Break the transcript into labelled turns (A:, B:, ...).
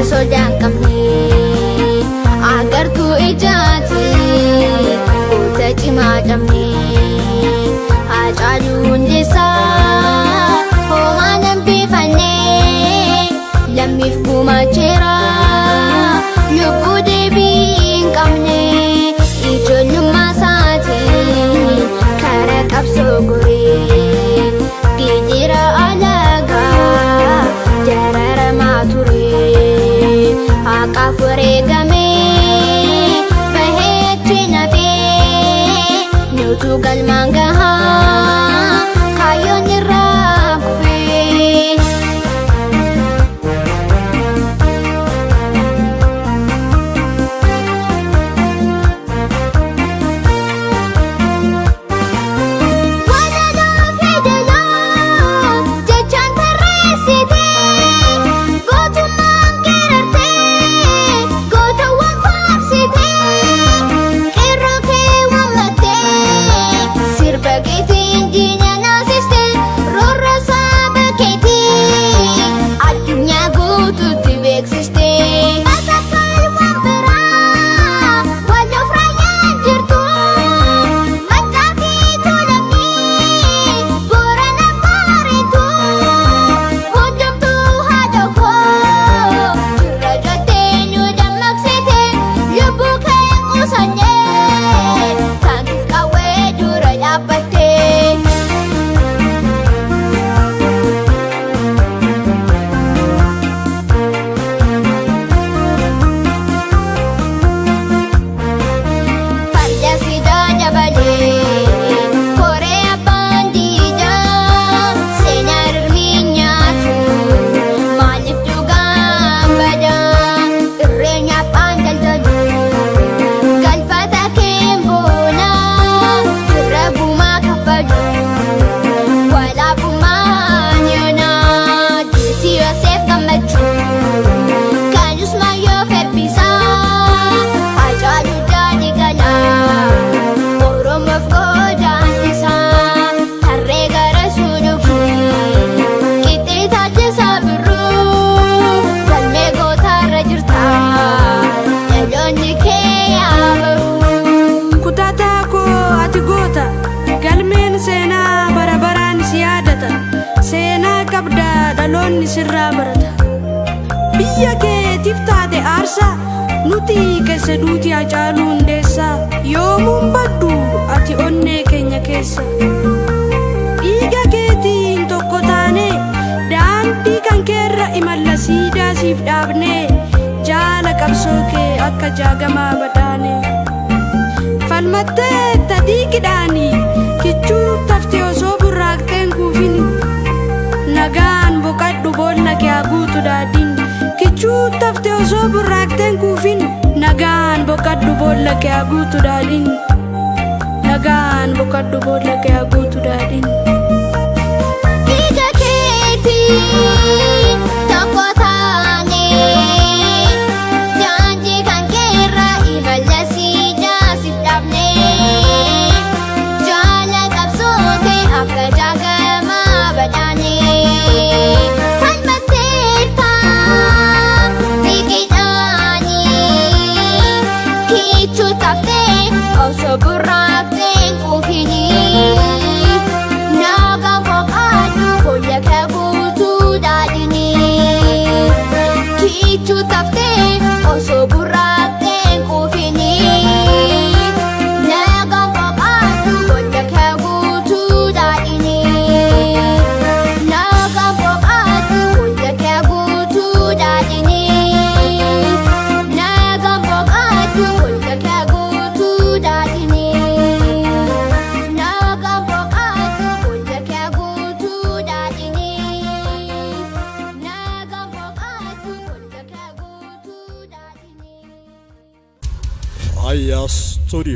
A: Sodaa hin qabne agartuu ijaati goota cimaa cabne. Haacaaluu Hundeessaa homaa nan biifanne, lammiif gumaacheera lubbuu deebii hin qabne. Ijoollummaa isaatiin karaa qabsoo goree, geejjira alagaa dararamaa ture. Haqaaf wareegamee bahee achi nafee, nutu galmaan gahaa kaayyoon irraa kufee. Walaloo fedhaloo jechaan tarreessite, gootummaan geerartee gootawwan faarsite, qeerroo kee waammattee sirba keetiin diina naasiste, roorra saba keetii addunyaa guutuutti beeksiste. Bakka waan biraa walloof raayyaan jirtu, Maccaa fi Tuulamni Boorana Baarentu, hundumtuu haadha koo jirra jettee nu dammaqsite. Lubbuu kee qusannee taankiif qawwee dura dhaabbattee. Farda fidaa dabalee koree abbaan diidaa, seenaa rirmi nyaatu maaliif dhugaan badaa? Irreenya abbaan daldalu galfata keemboona, jirra gumaa kaffalu walaabummaan yoonaa. Duuti Yoseef Gammachuu kan Usmaayyoo Febbisaa, Haacaaluu Daadhii Galaa Oromoof godaannisaa, tarree gara suudhukii qixxee Taaddasaa Birruu, galmee gootaarra jirta, dhaloonni kee yaa.
B: Kutataa koo, ati goota, galmeen seenaa bara baraan si yaadata. Seenaa qabdaa, dhaloonni sirraa barata. Biyya keetiif taate aarsaa, nuti keessa duuti Hacaaluu Hundeessaa yoomuun baddu, ati onnee keenya keessa. Dhiiga keetiin tokko taanee daandii kan keerra imalla, siidaa siif dhaabnee, jaala qabsoo kee akka Jaagamaa Badhaanee. Falmattee tadii qidhaanii, kichuu taftee osoo burraaqxeen kuufini. Nagaan boqadhu, boolla kee haa guutu daadhiin. Kichuu taftee osoo burraaqxeen kuufin, nagaan boqadhu, boolla kee haa guutu daadhiin. Nagaan boqadhu, boolla kee haa guutu daadhiin.
A: Dhiiga keetiin tokko taanee daandii kan keerra imalla, siidaa siif dhaabnee, jaala qabsoote akka Jaagamaa Badhaanee. Falmatteerta riqiidhaanii, kichuu taftee osoo burraaqxeen kuufinii, nagaan boqadhu, boolla kee guutuu daadhinii. Kichuu taftee osoo burraaqxeen kuufinii, nagaan boqadhu, boolla kee guutuu daadhinii. Nagaan boqadhu, boolla kee guutuu daadhinii. Nagaan boqadhu, boolla kee guutuu daadhinii. Nagaan boqadhu, boolla kee guutuu daadhinii. Nagaan boqadhu, boolla kee guutuu daadhinii.
C: Aya Studio.